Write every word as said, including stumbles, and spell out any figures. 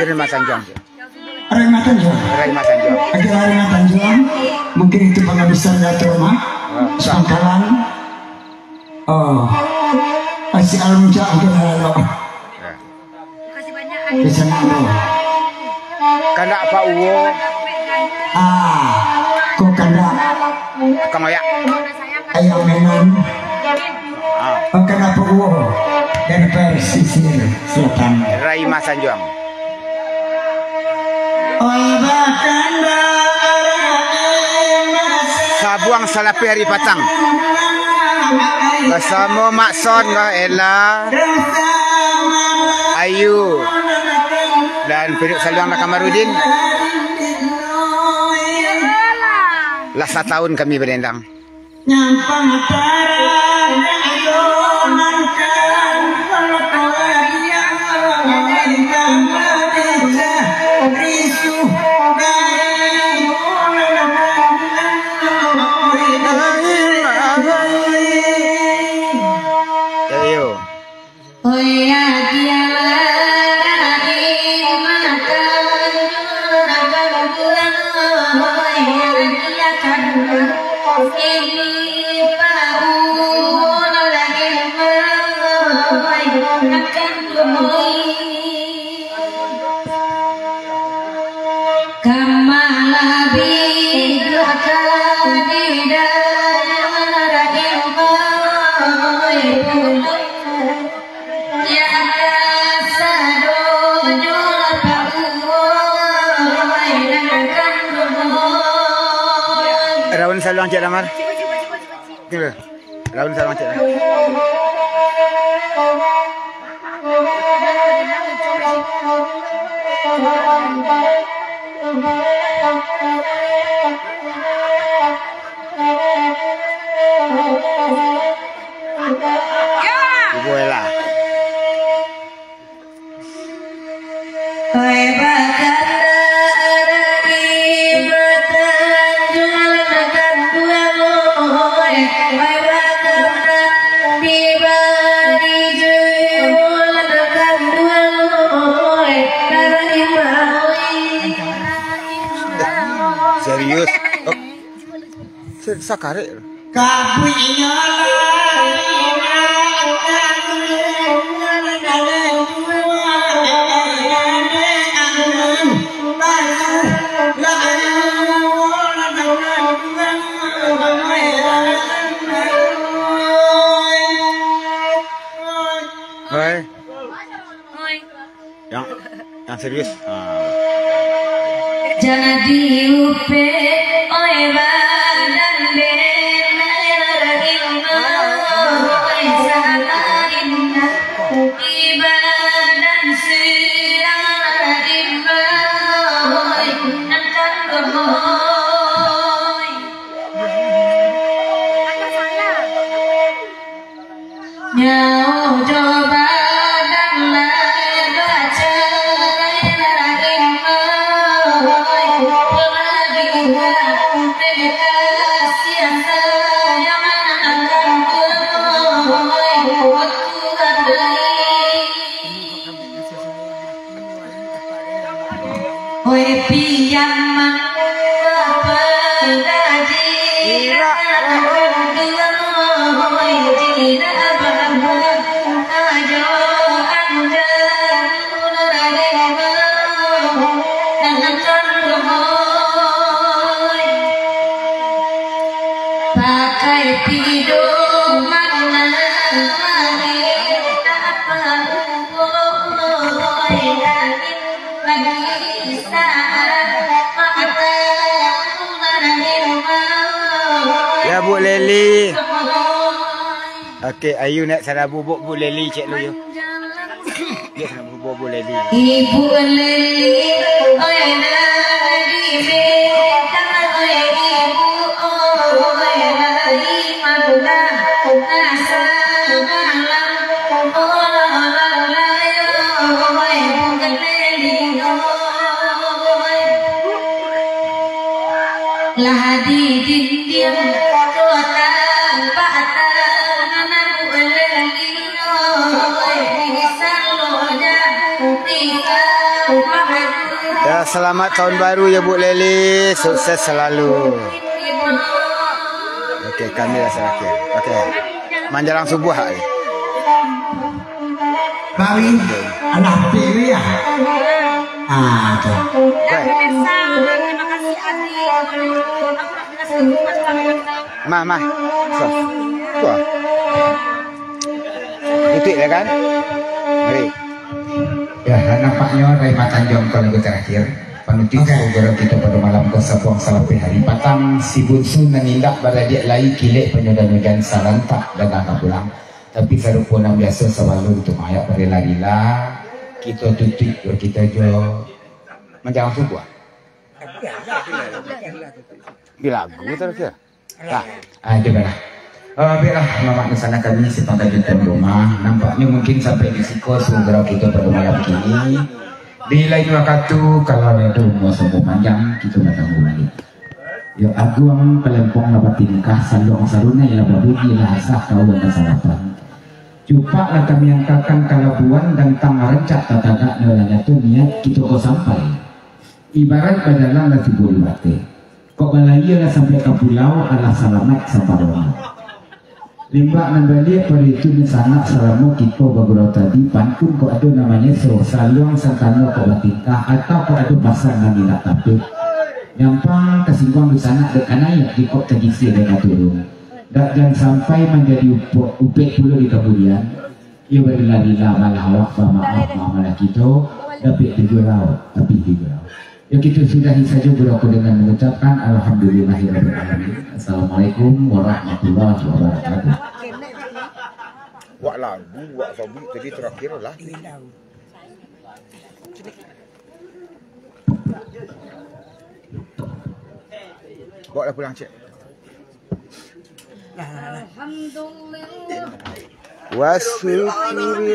Rima Tanjuang. Rima Tanjuang. Rima Tanjuang. Oke, Rima Tanjuang. Mungkin itu penghabisan ya, tuh, Mak. Sepangkalan. Oh. Masih alun cak, oke, lalu. Ya. Di sana, tuh. Kandak Pak Uwo. Ah, kok kandak. Tukang oyak. Ayam Menon. Ah. Makan apa uwo dari pesisir selatan. Rima Tanjuang. Sabuang Salapeh Ari Patang. Basamo Mak Son, Ella, Ayu, dan Piduik Saluang dan Kamarudin. Lah satahun kami badendang. Ayo. Raun Saluang Cik Damar. Raun Saluang Cik Damar. Ibu Ella. Serius. Sa-, sakarek. Hei. Yang, yang serius. Ah. Jadi upe, oi badan den, oi samarinda, di badan sirang, oi nan kandung. Nyawa jo badan lah bacarai, lagi ka mereka sia-sia yang akan berbuat. Oi, piaman bapagaji, oi, jinak baba, ajo anjan, oi, pakai pidoman, oi, Ya, Bu Leli. Oke, ayo nak sarabu, Bu, Bu Leli, cek lu, yo. Ya, sarabu, Bu, Bu Leli. Ibu Leli, oi, nak di bentang, oi, ibu, oi, lai mandah. Lah di dindiang kota Batam, anak buah lelino, di saloja, di Ya, selamat tahun baru ya, Bu Leli. Sukses selalu. Oke, kami lah terakhir. Oke. Manjalang subuh, ha. Mari, anak pilih ya. Ah, tu. Baik. Mah, mah. So. Tu ah. Titik lah kan? Mari. Ya, nampaknyo dari Matanjong ko lagu terakhir. Panutuik Oke. Saudara kita pada malam ko sabuang salapeh hari patang, si bunsu nan indak baradiak lai kilek panyodan ujan sarantak datang ka pulang. Tapi sarupo nan biaso sabalun tu mayak barila-rila, kita tutuik jo kita jo manjalang subuah. Di lagu terakhir. Lah, ah, itu lah. Ah, biarlah mamak di sana kami sepangka di tuan rumah. Nampaknyo mungkin sampai di siko saudara kita pada malam kini. Di lain wakatu, kalau ado umua sumur panjang, kita batemu balik. Yo aguang palempong lah batingkah, saluang sarunai lah babunyi, lah asah kawan lah salapan. Cupak lah kami angkakan ka labuan, gantang rancak tatagaknyo lah nyato niat kito ko sampai. Ibarat bajalan lah tibo di bateh. Kok balayia lah sampai ka pulau, alah salamaik samparono. Limbak nan baliak pado itu nan sanak salamo kito bagurau tadi, pantun kok ado namonyo so, saluang santano kok batingkah, atau kok ado pasan nan indak tapek. Nyampang tasingguang dunsanak dek ka naiak, jikok tagisia dek ka turun. Dak jan sampai manjadi upok, upek pulo di kamudian. Iyo barila-rila malah awak bamaaf, maaflah kito, dapek tujuah lauk, tapi tujuah lauk. Yo, kito sudahi sajo gurau ko dengan mangucapkan alhamdulillahirabbil alamin. Assalamualaikum warahmatullahi wabarakatuh. Wak lagu, wak sobik tadi terakhir lah. Bawa lah pulang, cek. Alhamdulillah. Wasyukuri.